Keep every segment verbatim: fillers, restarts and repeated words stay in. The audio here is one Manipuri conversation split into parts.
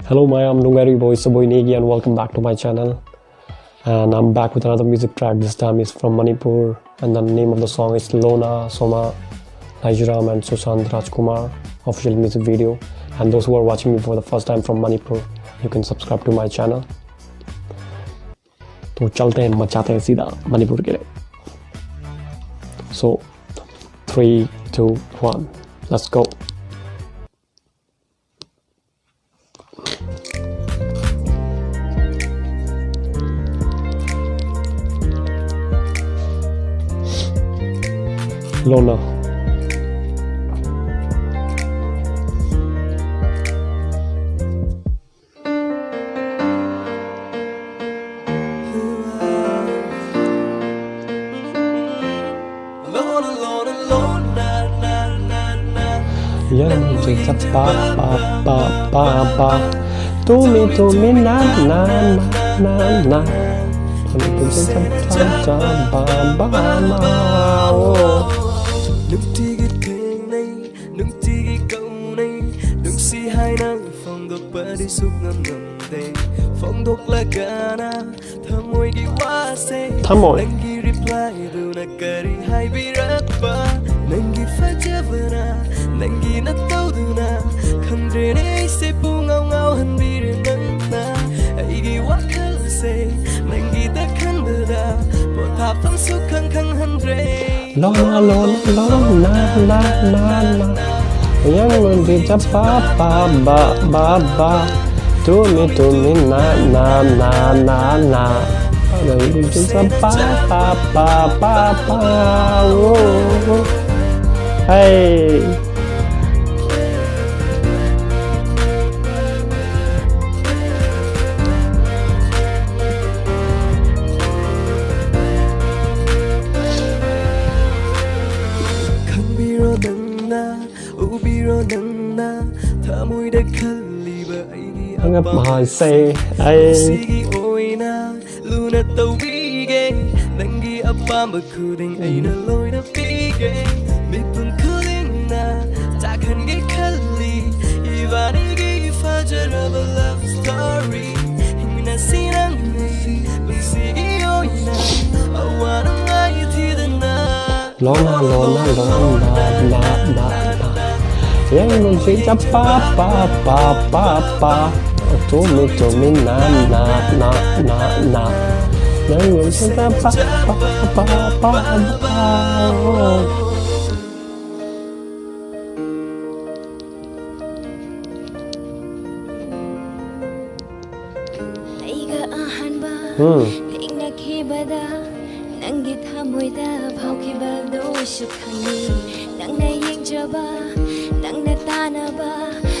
Hello, ꯃꯌꯥꯝ ꯅꯨꯡꯉꯥꯏꯔꯤꯕꯣ? It's your boy Negi and welcome back to my channel. And I'm back with another music track. This time is from Manipur, and the name of the song is Lona Soma Laijaram and Sushant Rajkumar official music video. And those who are watching me for the first time from Manipur, you can subscribe to my channel. तो चलते हैं, मचाते हैं सीधा मणिपुर के लिए. So, three, two, one, let's go. Lona. Yang jingsa pa pa pa pa pa. Tumi tumi na na na na na. Tumi tumi sa sa sa ba ba ma. Oh. ꯅꯨꯡꯇꯤꯒꯤ ꯀꯧꯅꯩ, ꯅꯨꯡꯁꯤ ꯍꯥꯏꯅ ꯐꯣꯡꯗꯣꯛꯄꯗꯤ ꯁꯨꯛꯉꯝ ꯉꯝꯗꯦ. ꯐꯣꯡꯗꯣꯛꯂꯒꯅ ꯊꯃꯣꯏꯒꯤ ꯋꯥꯁꯦ. ꯊꯃꯣꯏ. ꯅꯪꯒꯤ replyꯗꯨꯅ ꯀꯔꯤ ꯍꯥꯏꯕꯤꯔꯛꯄ? ꯅꯪꯒꯤ ꯐꯖꯕꯅ, ꯅꯪꯒꯤ ꯅꯇꯧꯗꯨꯅ, ꯈꯪꯗ꯭ꯔꯦꯅꯦ ꯑꯩꯁꯦ ꯄꯨꯡꯉꯥꯎ ꯉꯥꯎꯍꯟꯕꯤꯔꯦ ꯅꯪꯅ. ꯑꯩꯒꯤ ꯋꯥꯈꯜꯁꯦ ꯅꯪꯒꯤꯗ ꯈꯟꯕꯗ ꯄꯣꯊꯥꯐꯝꯁꯨ ꯈꯪ ꯈꯪꯍꯟꯗ꯭ꯔꯦ. Lona, Lona, Lona, Lona, Lona. Yang jingsa pa pa ba ba ba. Tumi tumi na na na na na. Yang jingsa pa pa pa pa pa. Oh. Hey. ꯈꯪꯕꯤꯔꯣ ꯅꯪꯅ, ꯎꯕꯤꯔꯣ ꯅꯪꯅ, ꯊꯃꯣꯏꯗ ꯈꯜꯂꯤꯕ ꯑꯩꯒꯤ ꯑꯉꯛꯄ ꯑꯄꯥꯝꯕꯁꯦ ꯍꯥꯏꯁꯦ ꯑꯩ ꯄꯨꯟꯁꯤꯒꯤ ꯑꯣꯏꯅ ꯂꯨꯅ ꯇꯧꯕꯤꯒꯦ. ꯅꯪꯒꯤ ꯑꯄꯥꯝꯕ ꯈꯨꯗꯤꯡ ꯑꯩꯅ ꯂꯣꯏꯅ ꯄꯤꯒꯦ. ꯃꯤꯄꯨꯝ ꯈꯨꯗꯤꯡꯅ ꯆꯥꯛꯍꯟꯒꯦ ꯈꯜꯂꯤ ꯏꯕꯥꯅꯤꯒꯤ ꯐꯖꯔꯕ Lona, lona, lona, na, na, na. Yang nung si cha pa, pa, pa, pa, pa. Tumi, tumi, na, na, na, na, na. Yang nung si cha pa, pa, pa, pa, pa. ꯑꯩꯒ ꯑꯍꯥꯟꯕ ꯎꯝ꯫ ꯊꯦꯡꯅꯈꯤꯕꯗ ꯅꯪꯒꯤ ꯊꯃꯣꯏꯗ ꯐꯥꯎꯈꯤꯕꯗꯨꯁꯨ ꯈꯪꯉꯤ꯫ ꯅꯪꯅ ꯌꯦꯡꯖꯕ, ꯅꯪꯅ ꯇꯥꯅꯕ,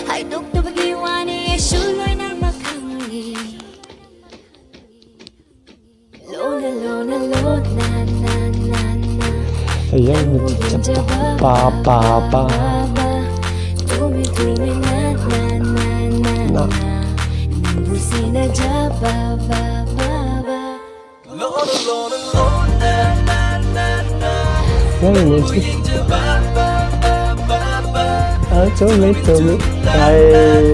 ꯍꯥꯏꯗꯣꯛꯇꯕꯒꯤ ꯋꯥꯅꯤ, ꯑꯩꯁꯨ ꯂꯣꯏꯅꯃꯛ ꯈꯪꯉꯤ꯫ ꯂꯣꯟꯅ, ꯂꯣꯟꯅ, ꯂꯣꯟꯅ, ꯅ, ꯅ, ꯅ꯫ ꯍꯌꯦꯡ ꯅꯪꯕꯨ ꯌꯦꯡꯖꯕ, ꯄꯥ, ꯄꯥ, ꯄꯥ꯫ ꯕꯥ, ꯕꯥ, ꯕꯥ꯫ ꯇꯨꯃꯤ, ꯇꯨꯃꯤ, ꯅ, ꯅ, ꯅ, ꯅ, ꯅ꯫ ꯅ꯫ ꯅꯪꯕꯨ ꯁꯦꯟꯅꯖꯕ, ꯕꯥ, ꯕꯥ, ꯕꯥ꯫ Hey, music. Ah, to me, to me. Hey.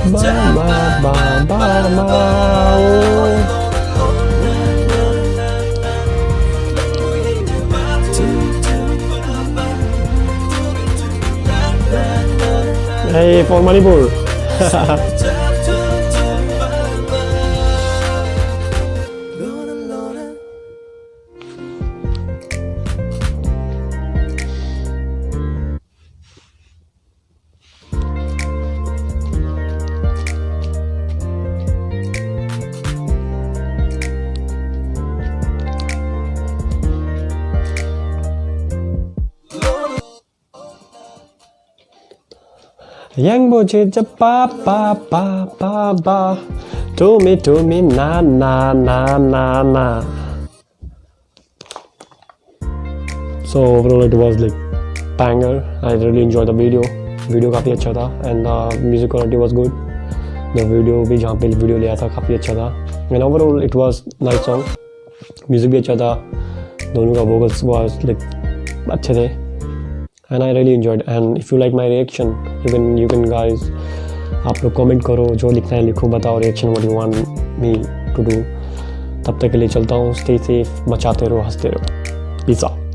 Ba, ba, ba, ba, ba, oh. Hey, for Manipur. Yang bo che cha pa, pa, pa, pa, pa. To me, to me, na, na, na, na, na. So overall it was like banger. I really enjoyed the video. Video काफ़ी अच्छा था and the music quality was good. The video भी जहाँ पे video लिया था काफ़ी अच्छा था and overall it was nice song. Music भी अच्छा था, दोनों का vocals was like अच्छे थे and I really enjoyed. And if you like my reaction, you can, you can guys, आप लोग comment करो, जो लिखना है लिखो, बताओ reaction, what you want me to do. तब तक के लिए चलता हूँ। Stay safe, मचाते रहो, हंसते रहो। Peace out.